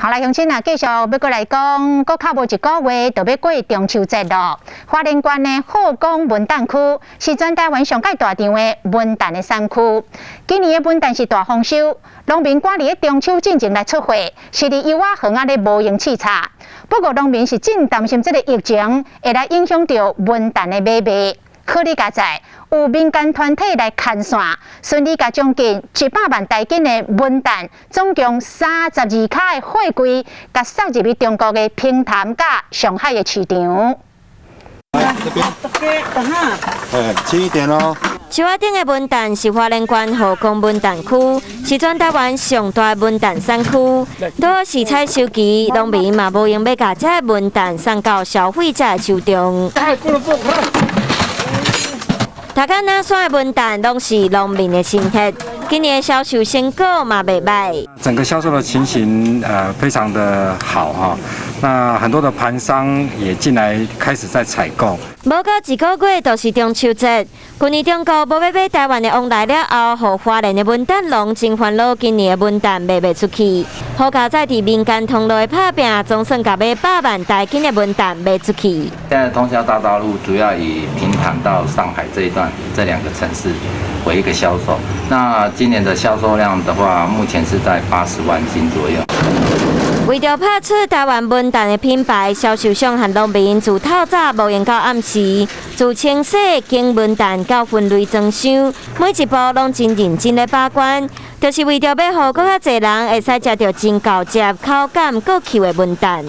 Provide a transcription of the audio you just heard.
好來，鄉親啊，繼續欲閣來講，閣較無一個月就欲過中秋節囉。花蓮縣的鶴岡文旦區是全台灣上蓋大場的文旦的產區。今年的文旦是大豐收，農民趕佇咧中秋進前來出貨，是佇柚仔園仔咧無閒視察。不過農民是真擔心這個疫情會來影響著文旦的買賣。好佳哉，有民間團體來牽線，順利共將近100萬台斤的文旦，總共32跤的貨櫃，共送入去中國的平潭佮上海的市場。這邊，哎，輕一點哦。樹仔頂的文旦是花蓮縣鶴岡文旦區，是全台灣上大文旦產區。拄是採收期，農民嘛無閒欲共這个文旦送到消費者的手中。逐工那山的文旦攏是農民的心血，今年的銷售成果嘛袂䆀。整個銷售的情形，非常的好哈。那很多的盤商也進來開始在採購。無到一個月就是中秋節，去年中國無欲買台灣的旺來了後，予花蓮的文旦農真煩惱，今年的文旦賣袂出去。好佳哉佇民間通路的拍拚，總算共買百萬台斤的文旦賣出去。現在通銷大大陸主要以平潭到上海這一段這兩個城市為一個銷售。那今年的銷售量的話，目前是在80萬斤左右。為著拍出台灣文旦的品牌，銷售商和農民自透早無閒到暗時，自清洗、揀文旦到分類裝箱，每一步攏真認真咧把關，就是為著欲予閣較濟人會使食著真厚汁、口感閣 Q 的文旦。